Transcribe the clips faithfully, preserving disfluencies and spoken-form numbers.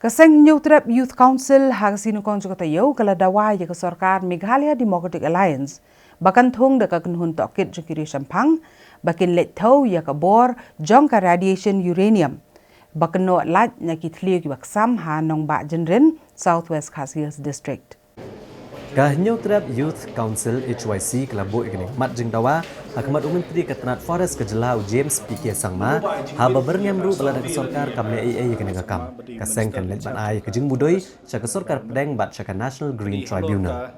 Ka seng Hynñiewtrep Youth Council ha ka sngi Nyngkong jong ka taïew ka la dawa ïa ka sorkar Meghalaya Democratic Alliance ba kan thung da ka kynhun tohkit jong ki riewshemphang ba kin leit thew ïa ka bor jong ka radiation uranium ba kynnoh lait na ki thliew kiba ksam ha Nongbah Jynrin, South West Khasi Hills District. Ka Hynñiewtrep Youth Council, H Y C, ka la buh ïa kane ka mat jingdawa ha khmat u Myntri ka tnat Forest ka jylla, u James P K Sangma, haba byrngem ruh ba lada ka sorkar kam leh ei ei ïa kane ka kam, ka seng kan leit ban ai ïa ka jingmudui sha ka sorkar pdeng bad sha ka National Green Tribunal.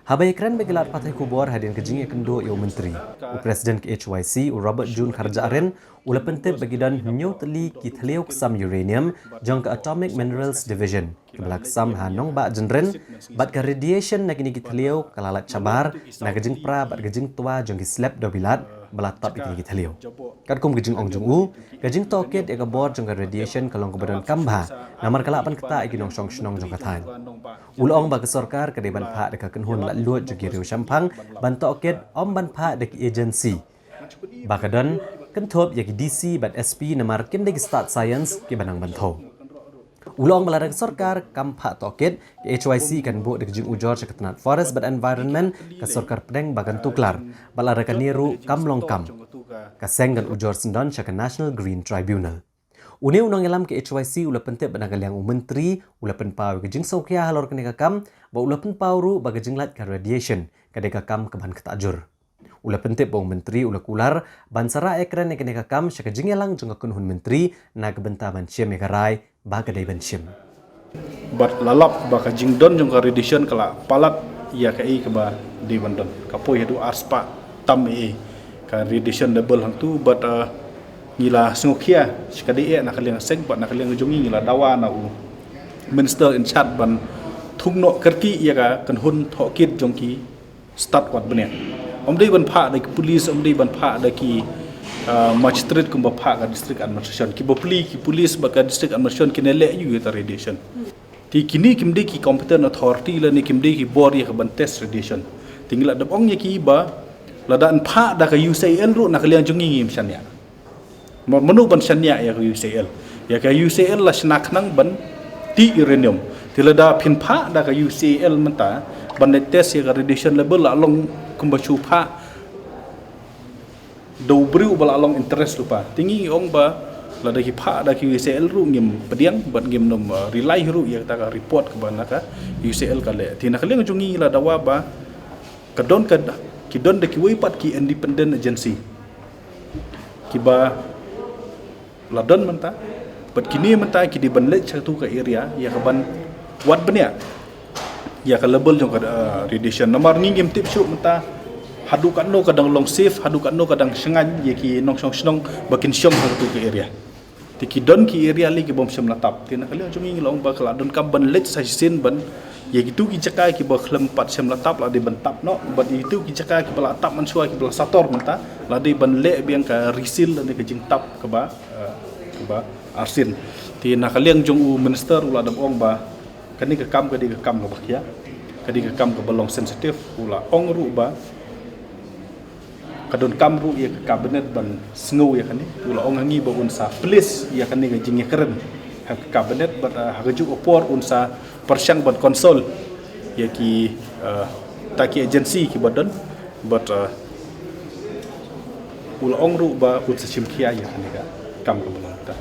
Haba ïakren bad ki lad pathai khubor hadien ka jingïakynduh ïa u Myntri, u President ka H Y C, u Robert June Kharjahrin, u la pyntip ba ki don hynñiew tylli ki thliew ksam uranium jong ka Atomic Minerals Division kiba la ksam ha Nongbah Jynrin, bad ka radiation na kine ki thliew ka la lait shabar na ka jingpra bad ka jingtwa jong ki slep dewbilat ba la tap ïa kine ki thliew. Katkum ka jingong jong u, ka jingtohkit ïa ka bor jong ka radiation ka long kaba donkam bha, namar ka lah ban ktah ïa ki nongshong shnong jong ka thaiñ. U la ong ba ka sorkar ka dei ban phah da ka kynhun laitluid jong ki riewshemphang ban tohkit, ym ban phah da ki agency ba ka don kynthup ïa ki D C bad S P, namar kim dei ki stad science kiba nang ban thew. U la ong ba lada ka sorkar kam phah tohkit, ka H Y C kan buh da ka jingujor sha ka tnat Forest bad Environment, ka sorkar pdeng ba kan tuklar, bad lada kane ruh kam long kam, ka seng kan ujor syndon sha ka National Green Tribunal. Une u nongïalam ka H Y C u la pyntip ba na ka liang u Myntri u la pynpaw ïa ka jingsngewkhia halor kane ka kam, bad u la pynpaw ruh ba ka jinglait ka radiation ka dei ka kam kaban ktah jur. U la pyntip ba u Myntri u la kular ban sa rah ïakren ïa kane ka kam sha ka jingïalang jong ka kynhun Myntri na ka bynta ban shim ïa ka rai ba ka dei ban shim. Bad la lap ba ka jingdon jong ka radiation ka la palat ïa kaei kaba dei ban don. Ka poi haduh arspah tam ei ei ka radiation level hangtu, bad, uh, ngi la sngewkhia, shi ka dei eh na ka liang seng bad na ka liang jong ngi, ngi la dawa na u Minister in charge ban thung noh kyrkieh ïa ka kynhun tohkit jong ki stad wat bniah. Ym dei ban phah da ki police, ym dei ban phah da ki, uh, magistrate kumba phah ka district administration. Ki bapli ki police bad ka district administration kin leh ïa uta radiation. Te kine kim dei ki competent authority lane kim dei ki bor ïa kaban test radiation. Te ngi la dep ong ïa ki ba lada yn phah da ka U C L ruh na ka liang jong ngi ngim shaniah. Ma-, mano ban shaniah ïa ka U C L? Ïa ka U C L la shna khnang ban tih uranium. Te lada phin phah da ka U C L mynta ban leit test ïa ka radiation level, la long kumba shu phah da u briew ba la long interest lypa. Te ngi ong ba lada ki phah da ka U C L ruh ngim pdiang bad ngim nym, uh, rely ruh ïa kata ka report kaba na ka U C L ka leh. Te na ka liang jong ngi la dawa ba ka don ka, ki don da kiwei pat ki independent agency kiba la don mynta, bad kine mynta ki dei ban leit sha katu ka area ïa kaban wad bniah ïa ka level jong ka, uh, radiation. Namar ngi ngim tip shuh mynta haduh katno ka dang long safe, haduh katno ka dang shngaiñ ïa ki nongshong shnong ba kin shong ha katu ka area. Te ki don ki area lei ki bym shym la tap. Te na ka liang jong ngi ngi la ong ba ka la donkam ban leit sa shisien ban ïa kitu ki jaka kiba khlem pat shym la tap la dei ban tap noh, bad ïa kitu ki jaka kiba la tap mynshuwa kiba la sator mynta la dei ban leh biang ka reseal lane ka jingtap kaba, eh, kaba arsien. Te na ka liang jong u minister u la dep ong ba kane ka kam ka dei ka kam kaba khia, ka dei ka kam kaba long sensitive, u la ong ruh ba ka donkam ruh ïa ka cabinet ban sngew ïa kane. U la ong ha ngi ba un sa place ïa kane ka jingïakren ha ka cabinet bad, ah, ha kajuh ka por un sa pyrshang ban consult ïa ki, ah, ta ki agency kiba don bad, ah, u la ong ruh ba un sa shim khia ïa kane ka kam kaba long mynta.